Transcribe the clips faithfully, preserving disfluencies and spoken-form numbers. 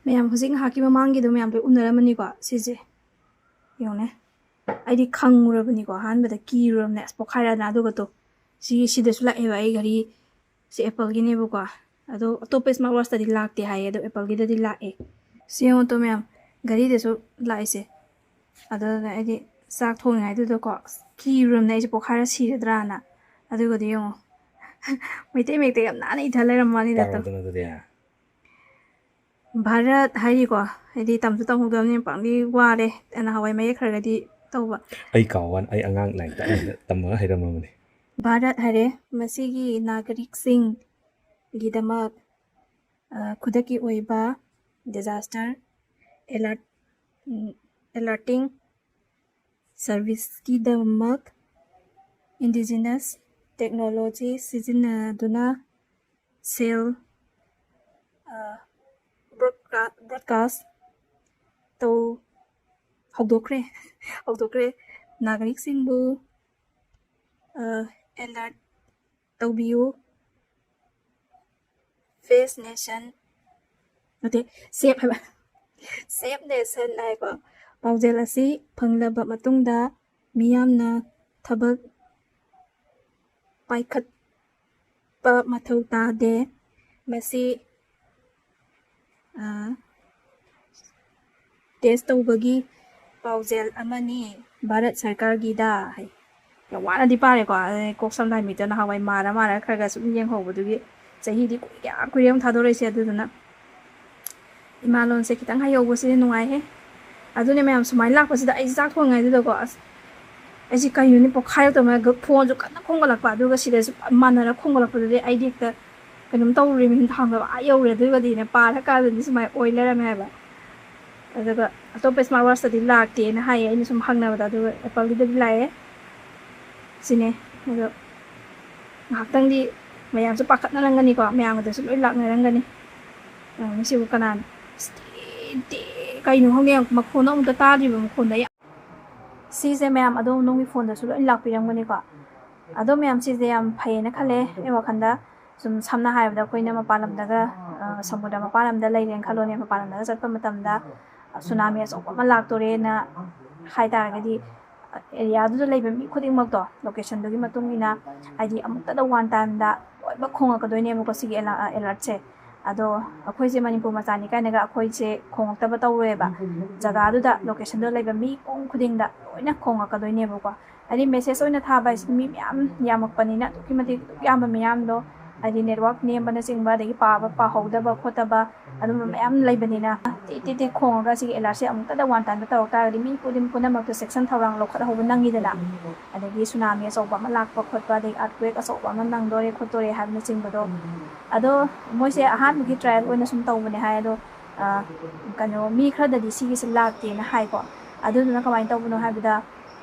ꯃꯌꯥꯝ ꯍꯧꯖꯤꯛ ꯉꯥꯏꯍꯥꯛꯀꯤ ꯃꯃꯥꯡꯒꯤꯗꯣ ꯃꯌꯥꯝꯗꯣ ꯎꯅꯔꯝꯃꯅꯤꯀꯣ꯫ ꯁꯤꯁꯦ ꯌꯦꯡꯉꯨꯅꯦ, ꯑꯩꯗꯤ ꯈꯪꯉꯨꯔꯕꯅꯤꯀꯣ, ꯑꯍꯥꯟꯕꯗ ꯀꯤꯔꯨꯔꯕꯅꯦ꯫ ꯑꯁ, ꯄꯣꯛꯈꯥꯏꯔꯛꯑꯗꯅ꯫ ꯑꯗꯨꯒ ꯇꯣ, ꯁꯤ ꯁꯤꯗꯁꯨ ꯂꯥꯛꯑꯦꯕ ꯑꯩ ꯘꯔꯤ꯫ ꯁꯤ Appleꯒꯤꯅꯦꯕꯀꯣ꯫ ꯑꯗꯣ ꯑꯇꯣꯞꯄ smart watchꯇꯗꯤ ꯂꯥꯛꯇꯦ ꯍꯥꯏꯌꯦ, ꯑꯗꯣ Appleꯒꯤꯗꯗꯤ ꯂꯥꯛꯑꯦ꯫ ꯁꯤ ꯌꯦꯡꯉꯣ ꯇꯣ ꯃꯌꯥꯝ, ꯘꯔꯤꯗꯁꯨ ꯂꯥꯛꯏꯁꯦ꯫ ꯑꯗꯨꯅ ꯑꯩꯗꯤ ꯆꯥꯛ ꯊꯣꯡꯉꯤꯉꯩꯗꯨꯗꯀꯣ, ꯑꯁ, ꯀꯤꯔꯨꯔꯕꯅꯦ ꯑꯩꯁꯦ ꯄꯣꯛꯈꯥꯏꯔ ꯁꯤꯔꯗ꯭ꯔꯥꯅ꯫ ꯑꯗꯨꯒꯗꯤ ꯌꯦꯡꯉꯣ, ꯃꯩꯇꯩ ꯃꯌꯦꯛꯇ ꯌꯥꯝ ꯅꯥꯟꯅ ꯏꯊ ꯂꯩꯔꯝꯕ ꯋꯥꯅꯤꯗ ꯇꯣ꯫ ꯄꯥꯔꯣꯗꯅ ꯑꯗꯨꯗꯤ꯫ ꯚꯥꯔꯠ ꯍꯥꯏꯔꯤꯀꯣ, ꯍꯥꯏꯗꯤ ꯇꯝꯁꯨ ꯇꯝꯍꯧꯗꯕꯅꯤꯅ ꯄꯥꯡꯗꯤ ꯋꯥꯔꯦ꯫ ꯅꯍꯥꯟꯋꯥꯏ ꯃꯌꯦꯛ ꯈꯔꯒꯗꯤ ꯇꯧꯕ꯫ ꯑꯩ ꯀꯥꯎ ꯋꯥꯅꯤ, ꯑꯩ ꯑꯉꯥꯡ ꯂꯥꯏꯔꯤꯛ ꯇꯝꯃꯒ ꯍꯩꯔꯝꯃꯕꯅꯤ꯫ ꯚꯥꯔꯠ ꯍꯥꯏꯔꯦ, ꯃꯁꯤꯒꯤ ꯅꯥꯒꯔꯤꯛꯁꯤꯡꯒꯤꯗꯃꯛ, ꯑ, ꯈꯨꯗꯛꯀꯤ ꯑꯣꯏꯕ disaster alert, ꯎꯝ, alerting serviceꯀꯤꯗꯃꯛ indigenous technology ꯁꯤꯖꯤꯟꯅꯗꯨꯅ cell, ꯑ, broadca-, broadcast ꯇꯧ-, ꯍꯧꯗꯣꯛꯈ꯭ꯔꯦ꯫ ꯍꯧꯗꯣꯛꯈ꯭ꯔꯦ꯫ ꯅꯥꯒꯔꯤꯛꯁꯤꯡꯕꯨ, ꯑ, alert ꯇꯧꯕꯤꯌꯨ꯫ Face Nation, ꯅꯠꯇꯦ, Save ꯍꯥꯏꯕ, Save Nation ꯍꯥꯏꯀꯣ꯫ ꯄꯥꯎꯖꯦꯜ ꯑꯁꯤ ꯐꯪꯂꯕ ꯃꯇꯨꯡꯗ ꯃꯤꯌꯥꯝꯅ ꯊꯕꯛ ꯄꯥꯏꯈꯠꯄ ꯃꯊꯧ ꯇꯥꯗꯦ꯫ ꯃꯁꯤ, ꯑ, test ꯇꯧꯕꯒꯤ ꯄꯥꯎꯖꯦꯜ ꯑꯃꯅꯤ ꯚꯥꯔꯠ ꯁꯔꯀꯥꯔꯒꯤꯗ ꯍꯥꯏ꯫ ꯌꯥꯝ ꯋꯥꯅꯗꯤ ꯄꯥꯔꯦꯀꯣ꯫ ꯑꯗꯩ ꯀꯣꯛ ꯁꯝ ꯂꯥꯏ ꯃꯤꯠꯇ ꯅꯍꯥꯟꯋꯥꯏ ꯃꯥꯔ ꯃꯥꯔ ꯈꯔ ꯈꯔ ꯁꯨꯝ ꯌꯦꯡꯍꯧꯕꯗꯨꯒꯤ ꯆꯍꯤꯗꯤ ꯀꯨꯏ-, ꯀꯌꯥ ꯀꯨꯏꯔꯦ ꯑꯃꯨꯛ ꯊꯥꯗꯣꯔꯛꯏꯁꯦ꯫ ꯑꯗꯨꯗꯨꯅ ꯏꯃꯥ ꯂꯣꯟꯁꯦ ꯈꯤꯇꯪ ꯍꯩꯍꯧꯕꯁꯤꯅ ꯅꯨꯡꯉꯥꯏꯍꯦ꯫ ꯑꯗꯨꯅꯦ ꯃꯌꯥꯝ, ꯁꯨꯃꯥꯏꯅ ꯂꯥꯛꯄꯁꯤꯗ ꯑꯩꯁꯦ ꯆꯥꯛ ꯊꯣꯡꯉꯤꯉꯩꯗꯨꯗꯀꯣ, ꯑꯁ, ꯑꯩꯁꯦ ꯀꯩꯅꯣꯅꯦ ꯄꯣꯛꯈꯥꯏꯔꯛꯇꯧ ꯃꯥꯜꯂꯦ꯫ ꯐꯣꯟꯁꯨ ꯀꯟꯅ ꯈꯣꯡꯒꯠꯂꯛꯄ, ꯑꯗꯨꯒ ꯁꯤꯗꯁꯨ ꯃꯥꯟꯅꯔ ꯈꯣꯡꯒꯠꯂꯛꯄꯗꯨꯗꯤ ꯑꯩꯗꯤ ꯍꯦꯛꯇ ꯀꯩꯅꯣꯝ ꯇꯧꯔꯨꯔꯦ, ꯃꯤꯍꯨꯟ ꯊꯥꯡꯗꯕ ꯑꯥ ꯌꯧꯔꯦ꯫ ꯑꯗꯨꯒꯗꯤꯅꯦ, ꯄꯥꯔꯀꯥꯟꯗꯗꯤ ꯁꯨꯃꯥꯏꯅ ꯑꯣꯏ ꯂꯩꯔꯝꯃꯦ ꯍꯥꯏꯕ꯫ ꯑꯗꯨꯒ ꯑꯇꯣꯞꯄ smart watchꯇꯗꯤ ꯂꯥꯛꯇꯦꯅ ꯍꯥꯏꯌꯦ, ꯑꯩꯅ ꯁꯨꯝ ꯍꯪꯅꯕꯗ, ꯑꯗꯨꯒ Appleꯒꯤꯗꯗꯤ ꯂꯥꯛꯑꯦ ꯁꯤꯅꯦ꯫ ꯑꯗꯣ ꯉꯥꯏꯍꯥꯛꯇꯪꯗꯤ ꯃꯌꯥꯝꯁꯨ ꯄꯥꯈꯠꯅꯔꯝꯒꯅꯤꯀꯣ, ꯃꯌꯥꯝꯒꯤꯗꯁꯨ ꯂꯣꯏ ꯂꯥꯛꯅꯔꯝꯒꯅꯤ꯫ ꯑ, ꯃꯁꯤꯕꯨ ꯀꯅꯥꯅꯣ? ꯑꯁ, ꯇꯦ-, ꯇꯦ-, ꯀꯩꯅꯣ ꯈꯪꯗꯦ, ꯌꯥꯝ ꯃꯈꯣꯟꯗꯣ ꯑꯃꯨꯛꯇ ꯇꯥꯗ꯭ꯔꯤꯕ ꯃꯈꯣꯟꯗ ꯌꯥꯝ-, ꯁꯤꯁꯦ ꯃꯌꯥꯝ ꯑꯗꯣꯝ ꯑꯗꯣꯝꯒꯤ ꯐꯣꯟꯗꯁꯨ ꯂꯣꯏ ꯂꯥꯛꯄꯤꯔꯝꯒꯅꯤꯀꯣ꯫ ꯑꯗꯣ ꯃꯌꯥꯝ, ꯁꯤꯁꯦ ꯌꯥꯝ ꯐꯩꯌꯦꯅ ꯈꯜꯂꯦ ꯑꯩ ꯋꯥꯈꯜꯗ꯫ ꯁꯨꯝ ꯁꯝꯅ ꯍꯥꯏꯔꯕꯗ, ꯑꯩꯈꯣꯏꯅ ꯃꯄꯥꯟ ꯂꯝꯗꯒ ꯑ, ꯁꯃꯨꯗ꯭ꯔ ꯃꯄꯥꯟ ꯂꯝꯗ ꯂꯩꯔꯦꯅ ꯈꯜꯂꯣꯅꯦ, ꯃꯄꯥꯟ ꯂꯝꯗꯒ ꯆꯠꯄ ꯃꯇꯝꯗ, ꯑ, ꯁꯨꯅꯥꯃꯤ ꯑꯆꯧꯕ ꯑꯃ ꯂꯥꯛꯇꯣꯔꯦꯅ ꯍꯥꯏ ꯇꯥꯔꯒꯗꯤ, ꯑ, ꯑꯦꯔꯤꯌꯥꯗꯨꯗ ꯂꯩꯕ ꯃꯤ ꯈꯨꯗꯤꯡꯃꯛꯇꯣ, ꯂꯣꯀꯦꯁꯟꯗꯨꯒꯤ ꯃꯇꯨꯡ ꯏꯟꯅ, ꯍꯥꯏꯗꯤ, ꯑꯃꯨꯛꯇꯗ ꯋꯥꯟ ꯇꯥꯏꯝꯗ ꯂꯣꯏꯅꯃꯛ ꯈꯣꯡꯉꯛꯀꯗꯣꯏꯅꯦꯕꯀꯣ, ꯁꯤꯒꯤ ꯑꯦꯂꯥ-, ꯑꯦꯂꯔꯠꯁꯦ꯫ ꯑꯗꯣ ꯑꯩꯈꯣꯏꯁꯦ ꯃꯅꯤꯄꯨꯔ ꯃꯆꯥꯅꯤ ꯀꯥꯏꯅꯒ ꯑꯩꯈꯣꯏꯁꯦ ꯈꯣꯡꯉꯛꯇꯕ ꯇꯧꯔꯣꯏꯕ꯫ ꯖꯒꯥꯗꯨꯗ, ꯂꯣꯀꯦꯁꯟꯗꯨꯗ ꯂꯩꯕ ꯃꯤ ꯄꯨꯡ ꯈꯨꯗꯤꯡꯗ ꯂꯣꯏꯅ ꯈꯣꯡꯉꯛꯀꯗꯣꯏꯅꯦꯕꯀꯣ꯫ ꯍꯥꯏꯗꯤ, ꯃꯦꯁꯦꯖ ꯑꯣꯏꯅ ꯊꯥꯕ ꯍꯥꯏꯁꯤꯗꯤ ꯃꯤ ꯃꯌꯥꯝ ꯌꯥꯝꯃꯛꯄꯅꯤꯅ, ꯑꯗꯨꯛꯀꯤ ꯃꯇꯤꯛ ꯑꯗꯨꯛ ꯌꯥꯝꯕ ꯃꯤꯌꯥꯝꯗꯣ, ꯍꯥꯏꯗꯤ, ꯅꯦꯠꯋꯥꯔꯛ ꯅꯦꯝꯕꯅꯆꯤꯡꯕ, ꯑꯗꯒꯤ ꯄꯥꯕ ꯄꯥꯍꯧꯗꯕ ꯈꯣꯠꯇꯕ, ꯑꯗꯨꯝꯕ ꯃꯌꯥꯝ ꯂꯩꯕꯅꯤꯅ, ꯇꯤ ꯇꯤ ꯇꯤ ꯈꯣꯡꯉꯒ ꯁꯤꯒꯤ ꯑꯦꯂꯔꯠꯁꯦ ꯑꯃꯨꯛꯇꯗ ꯋꯥꯟ ꯇꯥꯏꯝꯗ ꯇꯧꯔꯛ ꯇꯥꯔꯒꯗꯤ, ꯃꯤ ꯈꯨꯗꯤꯡ ꯄꯨꯝꯅꯃꯛꯇꯣ ꯆꯦꯛꯁꯤꯟ ꯊꯧꯔꯥꯡ ꯂꯧꯈꯠꯍꯧꯕ ꯅꯪꯉꯤꯗꯅ꯫ ꯑꯗꯒꯤ ꯁꯨꯅꯥꯃꯤ ꯑꯆꯧꯕ ꯑꯃ ꯂꯥꯛꯄ ꯈꯣꯠꯄ, ꯑꯗꯒꯤ ꯑꯥꯔꯠꯀ꯭ꯋꯦꯛ ꯑꯆꯧꯕ ꯑꯃ ꯅꯪꯗꯣꯔꯦ ꯈꯣꯠꯇꯣꯔꯦ ꯍꯥꯏꯕꯅꯆꯤꯡꯕꯗꯣ꯫ ꯑꯗꯣ ꯃꯣꯏꯁꯦ ꯑꯍꯥꯟꯕꯒꯤ ꯇ꯭ꯔꯥꯏꯌꯦꯜ ꯑꯣꯏꯅ ꯁꯨꯝ ꯇꯧꯕꯅꯦ ꯍꯥꯏ꯫ ꯑꯗꯣ, ꯑ, ꯀꯩꯅꯣ, ꯃꯤ ꯈꯔꯗꯗꯤ ꯁꯤꯒꯤꯁꯦ ꯂꯥꯛꯇꯦꯅ ꯍꯥꯏꯀꯣ꯫ ꯑꯗꯨꯗꯨꯅ ꯀꯃꯥꯏꯅ ꯇꯧꯕꯅꯣ ꯍꯥꯏꯕꯗ,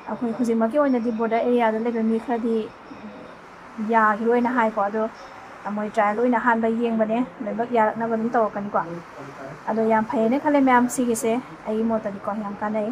ꯑꯩꯈꯣꯏ ꯍꯧꯖꯤꯛꯃꯛꯀꯤ ꯑꯣꯏꯅꯗꯤ ꯕꯣꯔꯗꯔ ꯑꯦꯔꯤꯌꯥꯗ ꯂꯩꯕ ꯃꯤ ꯈꯔꯗꯤ ꯌꯥꯈꯤꯔꯣꯏꯅ ꯍꯥꯏꯀꯣ꯫ ꯑꯗꯣ ꯃꯣꯏ ꯇ꯭ꯔꯥꯏꯌꯦꯜ ꯑꯣꯏꯅ ꯑꯍꯥꯟꯕ ꯌꯦꯡꯕꯅꯦ, ꯂꯣꯏꯅꯃꯛ ꯌꯥꯔꯛꯅꯕ ꯑꯗꯨꯝ ꯇꯧꯔꯛꯀꯅꯤꯀꯣ꯫ ꯑꯗꯣ ꯌꯥꯝ ꯐꯩꯌꯦꯅ ꯈꯜꯂꯦ ꯃꯌꯥꯝ, ꯁꯤꯒꯤꯁꯦ ꯑꯩꯒꯤ ꯃꯣꯠꯇꯗꯤꯀꯣ ꯌꯥꯝ ꯀꯥꯟꯅꯩ꯫